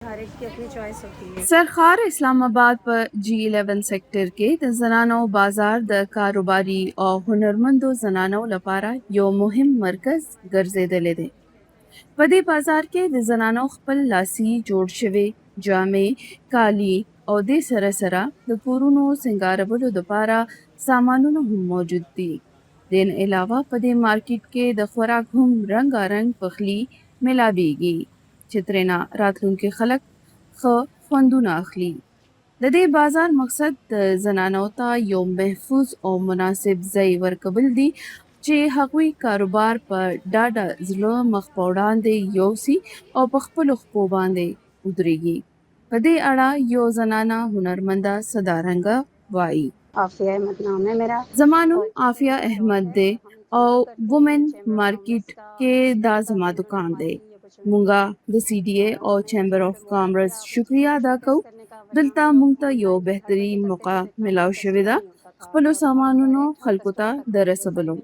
हर एक की अपनी चॉइस होती है। سرښار اسلام اباد په جي 11 سېکټر کې د زنانو بازار د کاروباري او هنرمندو زنانو لپاره یو مهم مرکز ګرځېدلی دی. په دې بازار کې د زنانو خپل لاسي جوړ شوې جامې، کالي او دې سره سره د کورونو سنګارولو دپاره سامانونه هم موجود دي. دې نه علاوه په دې مارکیټ کې د خوراک هم رنګارنګ پخلي ملاویږي چې ترېنه راتلونکي خلک ښه خوندونه اخلي. د دې بازار مقصد د زنانو ته یو محفوظ او مناسب ځای ورکول دي چې هغوی کاروبار په ډاډه زړه مخ په وړاندې یوسي او په خپلو خپو باندې ودرېږي. په دې اړه یو زنانه هنرمنده صدارنګه وايي. आफिया अहमद नाम है मेरा. زما نوم عافیه احمد دی او وومن مارکیټ کې دا زما دکان دی. مونږه د سي ډي اې او چیمبر آف کامرس شکریه ادا کوو. دلته مونږ ته یو بهترین موقع ملاو شوې ده خپلو سامانونو خلکو ته د رسولو.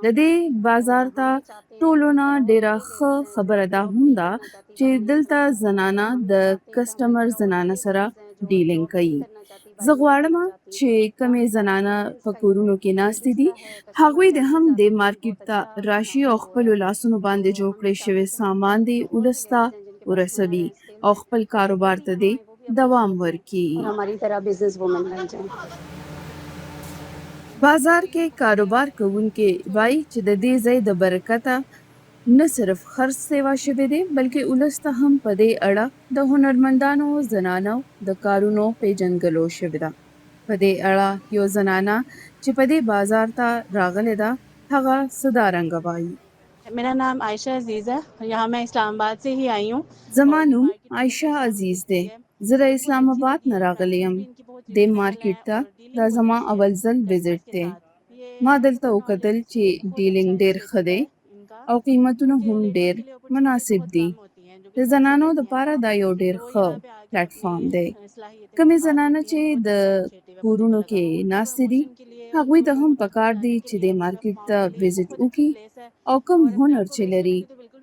د دې بازار ته ټولو نه ډیره ښه خبره دا هم ده چې دلته زنانه د کسټمر زنانه سره ډیلینګ کوي. زه غواړم چې کومې زنانه په کورونو کې ناستې دي، هغوی دې هم دې مارکیټ ته راشي او خپلو لاسونو باندې جوړ کړی شوی سامان دې ولس ته ورسوي او خپل کاروبار ته دې دوام ورکړي. और हमारी तरह बिजनेस वुमेन बन जाए. بازار کې کاروبار کوونکي وایي چې د دې ځای د برکته نه صرف خرڅ سیوا شوی دی، بلکې ولس ته هم په دې اړه د هنرمندانو زنانو د کارونو پیژندګلو شوې ده. په دې اړه یو زنانه چې په دې بازار ته راغلې ده، هغه څه دا رنګه وایي. मेरा नाम आयशा अजीज़ है. यहाँ मैं इस्लामाबाद से ही आई हूँ. زما نوم عایشه عزیز دی. زه د اسلام اباد نه راغلی یم دې مارکیټ ته. دا زما اول ځل وزټ دی. ما دلته وکتل چې ډیلینګ ډیر ښه دی او قیمتونه هم ډیر مناسب دي. د زنانو دپاره دا یو ډیر ښه پلیټفارم دی. کومې زنانه چې د کورونو کې ناستې دي، هغوی ته هم پکار دي چې دې مارکیټ ته وزټ وکړي او کوم هنر چې لري،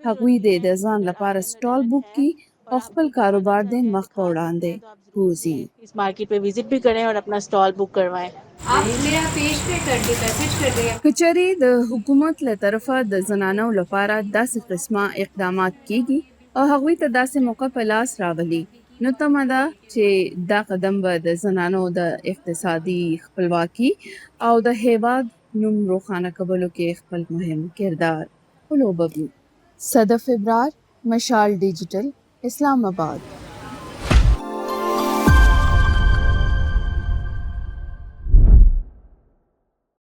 هغوی دې د ځان لپاره سټال بوک کړي او خپل کاروبار دې مخ په وړاندې بوځي. इस मार्केट पे विजिट भी करें और अपना स्टॉल बुक करवाएं. आप मेरा पेज पे कर दे, मैसेज कर दे. که چېرې د حکومت له طرفه د زنانو لپاره داسې قسمه اقدامات کیږي او هغوی ته داسې موقع په لاس راولي، نو تمه ده چې دا قدم به د زنانو د اقتصادي خپلواکي او د هیواد نوم روښانه کولو کې خپل مهم کردار ولوبوي. صدف ابرار، مشال ډیجیټل، اسلام آباد.